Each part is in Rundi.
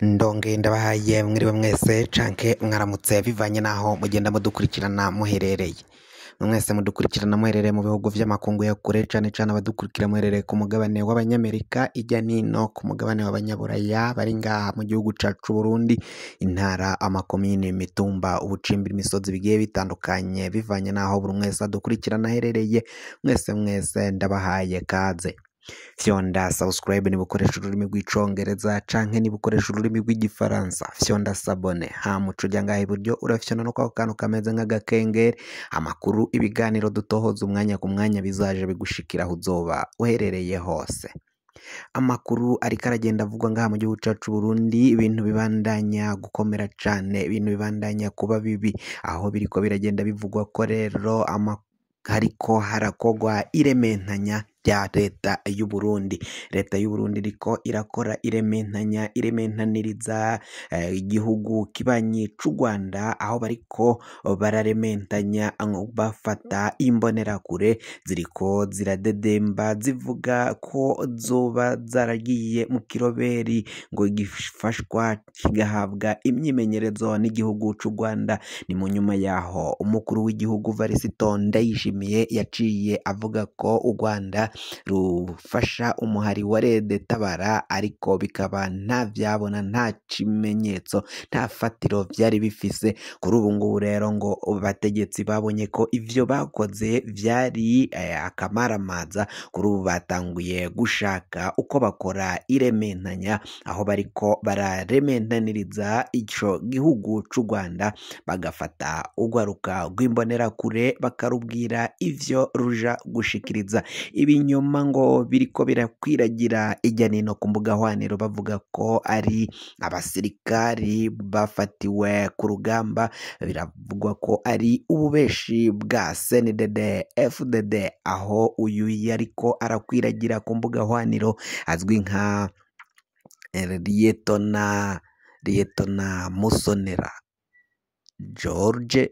Ndonge ndabahaye mwiriwe mwese canke mwaramutse bivanye naho mugenda mudukurikirana muherereye. Mwese mudukurikirana muherereye mu bihugu vy'amakungu ya kure, cane cane abadukurikira muherereye ku mugabane w'abanyamerika, irya nino ku mugabane w'abanyaburaya bari ngaha mu gihugu cacu Burundi, intara, amakomine, imitumba, ubucimbiri, imisozi bigiye bitandukanye bivanye naho buri umwe wese adukurikirana aherereye. Mwese mwese ndabahaye kaze. Fyonda subscribe niba ukoresha ururimi rw'icongereza canke niba ukoresha ururimi rw'igifaransa, fyonda s'abonner. Hama uca uja ngaha iburyo urafyonda no kwako kantu kameze nk'agakengeri. Amakuru, ibiganiro dutohoza umwanya ku mwanya bizaje bigushikira aho uzoba uherereye hose. Amakuru ariko aragenda avugwa ngaha mu gihugu cacu Burundi, ibintu bibandanya gukomera cane, ibintu bibandanya kuba bibi, aho biriko biragenda bivugwa ko rero hariko harakogwa irementanya rya leta y'Uburundi. Leta y'Uburundi iriko irakora irementanya, irementaniriza igihugu kibanyi c'u Rwanda, aho bariko bararementanya bafata imbonerakure ziriko ziradedemba zivuga ko zoba zaragiye mu kiroberi ngo gifashwa kigahabwa imyimenyerezo n'igihugu c'u Rwanda. Ni mu nyuma yaho umukuru w'igihugu Varisito Ndayishimiye yaciye avuga ko u Rwanda rufasha umuhari wa Rede Tabara, ariko bikaba nta vyabona, nta kimenyetso, nta fatiro vyari bifise. Kuri ubu ngubu rero ngo abategetsi babonye ko ivyo bakoze vyari akamaramaza. Kuri ubu batanguye gushaka uko bakora irementanya, aho bariko bararementaniriza ico gihugu c'u Rwanda, bagafata urwaruka rw'imbonerakure bakarubwira ivyo ruja gushikiriza. Ibinyoma ngo biriko birakwiragira irya nino ku mbuga hwaniro, bavuga ko ari abasirikari bafatiwe ku rugamba. Biravugwa ko ari ububeshi bwa CNDD FDD, aho uyu yariko arakwiragira ku mbuga hwaniro azwi nka Liyetona Musonera George,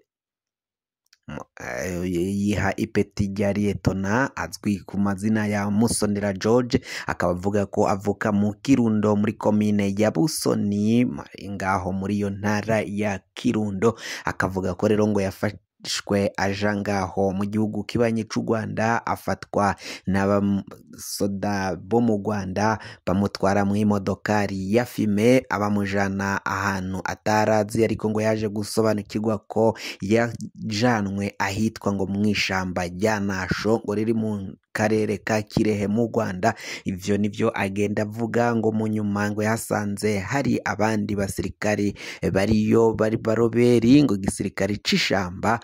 yiha ipeti rya Liyetona, azwi ku mazina ya Musonera George, akaba avuga ko avuka mu Kirundo muri komine ya Busoni, ngaho muri iyo ntara ya Kirundo. Akavuga ko rero ngo yafashwe aja ngaho mu gihugu kibanyi c'u Rwanda, afatwa n'abasoda bo mu Rwanda, bamutwara mw'imodokari ya fime, abamujana ahantu atarazi, ariko ngo yaje gusobanukirwa ko yajanwe ahitwa ngo mw'ishamba rya Nasho, ngo riri mu karere ka Kirehe mu Rwanda. Ivyo nivyo agenda avuga. Ngo mu nyuma ngo yasanze hari abandi basirikari bariyo bari baroberi, ngo igisirikari c'ishamba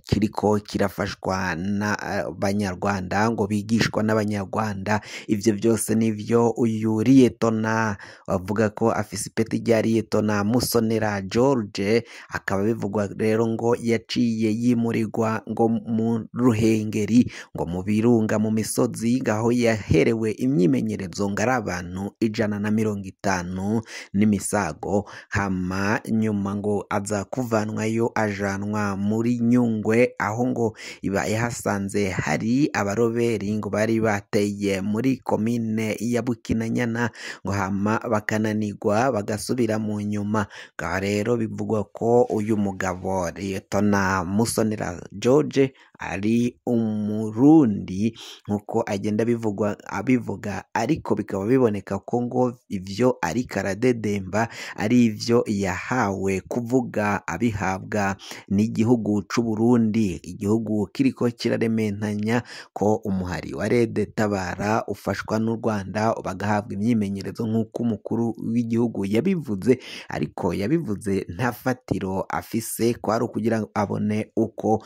kiriko kirafashwa n'abanyarwanda, ngo bigishwa n'abanyarwanda. Ivyo vyose nivyo uyu Liyetona avuga ko afise ipeti rya Liyetona Musonera George, akaba bivugwa rero ngo yaciye yimurirwa ngo mu Ruhengeri, ngo mu birunga, mu misozi, ngaho yaherewe imyimenyerezo ngo ari abantu 150 n'imisago. Hama nyuma ngo aza kuvanwayo ajanwa muri Nyungwe, aho ngo iba yahasanze hari abaroberi ngo bari bateye muri komine ya Bukinanyana, ngo hama bakananirwa bagasubira mu nyuma. Ngaho rero bivugwa ko uyu mugabo Liyetona Musonera George ari umurundi nkuko agenda bivugwa abivuga, ariko bikaba biboneka ko ngo ivyo ariko aradedemba ari ivyo yahawe kuvuga abihabwa n'igihugu c'u Burundi, igihugu kiriko kirarementanya ko umuhari wa Rede Tabara ufashwa n'u Rwanda, bagahabwa imyimenyerezo nk'uko umukuru w'igihugu yabivuze, ariko yabivuze nta fatiro afise, kwari ukugira ngo abone uko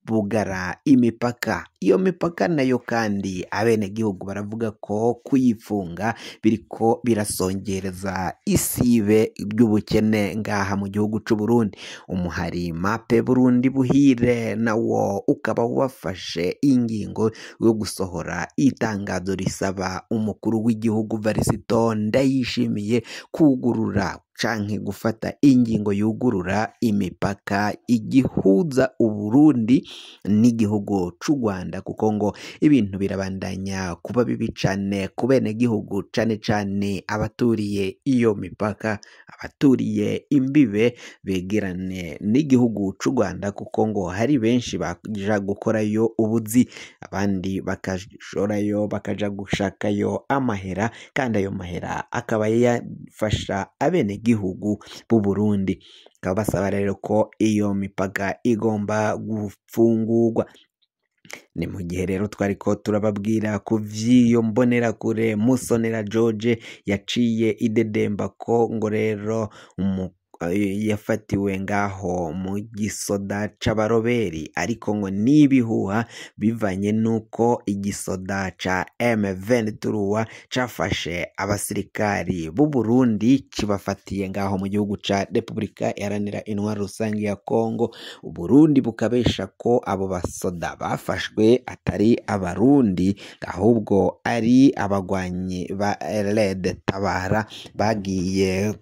bugara imipaka. Iyo mipaka nayo kandi abenegihugu baravuga ko kuyifunga biriko birasongereza isibe ry'ubukene ngaha mu gihugu c'u Burundi. Umuhari Mape Burundi Buhire nawo ukaba wafashe ingingo yo gusohora itangazo risaba umukuru w'igihugu Varisito Ndayishimiye kugurura canke gufata ingingo yugurura imipaka igihuza Uburundi n'igihugu c'u Rwanda, kuko ngo ibintu birabandanya kuba bibi cane ku benegihugu, cane cane abaturiye iyo mipaka, abaturiye imbibe begerane n'igihugu c'u Rwanda, kuko ngo hari benshi baja gukorayo ubuzi, abandi bakashorayo bakaja gushakayo amahera, kandi ayo mahera akaba yafasha abenegihugu b'u Burundi. Bakaba basaba rero ko iyo mipaka igomba gufungurwa. Ni mu gihe rero twariko turababwira ku vy'iyo mbonerakure Musonera George yaciye idedemba ko ngo rero yafatiwe ngaho mu gisoda c'abaroberi, ariko ngo n'ibihuha bivanye n'uko igisoda ca M23 cafashe abasirikari b'u Burundi kibafatiye ngaho mu gihugu ca Repubulika Iharanira Intwaro Rusangi ya Kongo. Uburundi bukabesha ko abo basoda bafashwe atari abarundi, ahubwo ari abagwanyi ba Red Tabara bagiye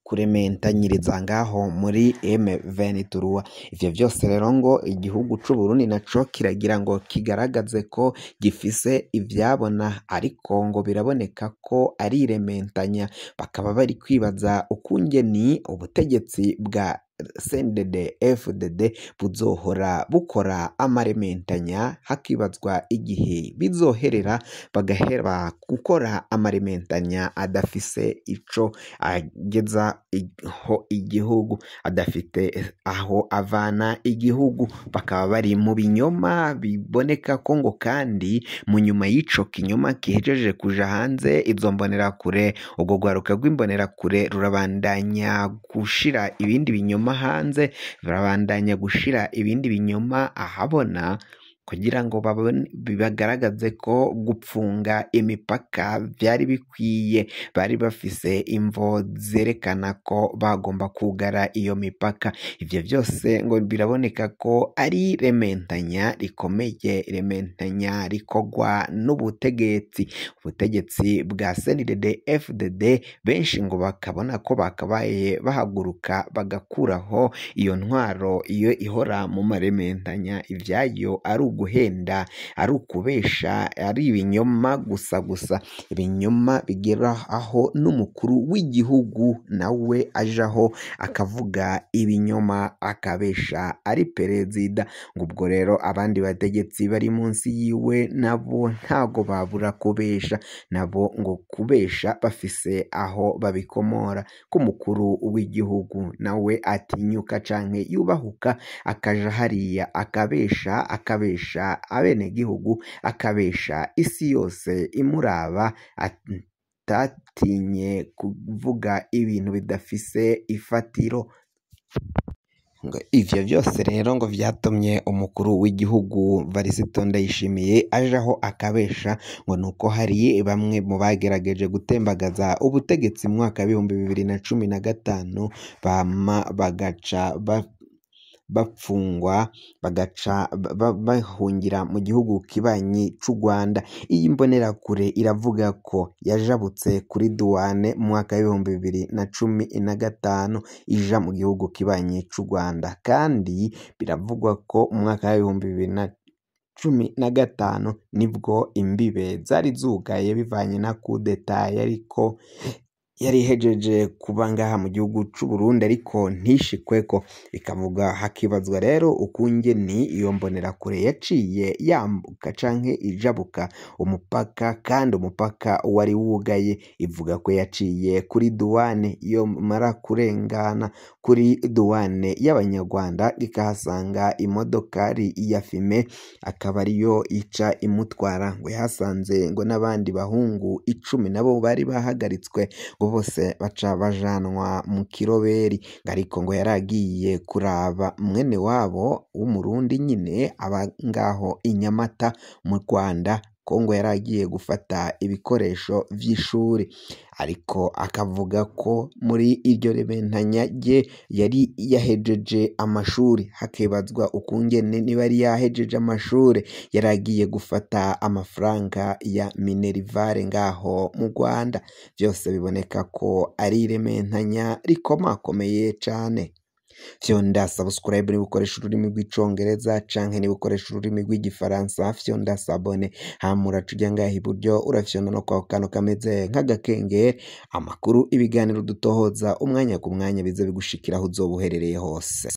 kurementanyiriza ngaho muri M23. Ivyo vyose rero ngo igihugu c'u Burundi naco kiragira ngo kigaragaze ko gifise ivyabona, ariko ngo biraboneka ko ari irementanya. Bakaba bari kwibaza ukungeni ubutegetsi bwa CNDD FDD buzohora bukora amarementanya, hakibazwa igihe bizoherera bagahera gukora amarementanya adafise ico ageza aho igihugu, adafite aho avana igihugu. Bakaba bari mu binyoma biboneka ko ngo kandi mu nyuma y'ico kinyoma kihejeje kuja hanze, izo mbonerakure, urwo rwaruka rw'imbonerakure rurabandanya gushira ibindi binyoma hanze, barabandanya gushira ibindi binyoma ahabona, kugira ngo bagaragaze ko gupfunga imipaka vyari bikwiye. Bari bafise imvo zerekana ko bagomba kugara iyo mipaka. Ivyo vyose ngo biraboneka ko ari rementanya rikomeye, rementanya rikorwa n'ubutegetsi, ubutegetsi bwa CNDD FDD. Benshi ngo bakabona ko bakabaye bahaguruka bagakuraho iyo ntwaro iyo ihora mu marementanya, ivyayo ari uguhenda, ari ukubesha, ari ibinyoma gusa gusa, ibinyoma bigera aho n'umukuru w'igihugu nawe ajaho akavuga ibinyoma akabesha ari perezida. Ngo ubwo rero abandi bategetsi bari munsi yiwe nabo ntago babura kubesha, nabo ngo kubesha bafise aho babikomora, ko umukuru w'igihugu nawe atinyuka canke yubahuka akaja hariya akabesha, akabesha abenegihugu, akabesha isi yose imuraba, atatinye kuvuga ibintu bidafise ifatiro. Ivyo vyose rero ngo vyatumye umukuru w'igihugu Varisito Ndayishimiye ajaho akabesha, ngo nuko hari bamwe mu bagerageje gutembagaza ubutegetsi mu mwaka 2015 bama bagaca bapfungwa, bagaca bahungira mu gihugu kibanyi c'u Rwanda. Iyi mbonerakure iravuga ko yajabutse kuri duwane mu mwaka 2015 ija mu gihugu kibanyi c'u Rwanda, kandi biravugwa ko mu mwaka 2015 nibwo imbibe zari zugaye bivanye na kudeta yariko yari ihejeje kuba ngaha mu gihugu c'u Burundi, ariko ntishikweko. Bikavuga hakibazwa rero ukungeni iyo mbonerakure yaciye yambuka canke ijabuka umupaka, kandi umupaka wari wugaye. Ivuga ko yaciye kuri duwane, iyo mara kurengana kuri duwane y'abanyarwanda ikahasanga imodokari ya fime, akaba ariyo ica imutwara. Ngo yahasanze ngo n'abandi bahungu 10 nabo bari bahagaritswe, ngo bose baca bajanwa mu kiroberi. Ariko ngo yaragiye kuraba mwene wabo w'umurundi nyine aba ngaho i Nyamata mu Rwanda, ko ngo yari agiye gufata ibikoresho vy'ishuri, ariko akavuga ko muri iryo rementanya rye yari yahejeje amashuri. Hakibazwa ukungene niba yari yahejeje amashuri yari agiye gufata amafaranga ya minerivare ngaho mu Rwanda. Vyose biboneka ko ari irementanya rikomakomeye cane. Fyonda subscribe niba ukoresha ururimi rw'icongereza canke niba ukoresha ururimi rw'igifaransa, fyonda s'abonner, hama uraca uja ngaha iburyo urafyonda no kwako kantu kameze nk'agakengeri. Amakuru, ibiganiro dutohoza umwanya ku mwanya bize bigushikira aho uzoba uherereye hose.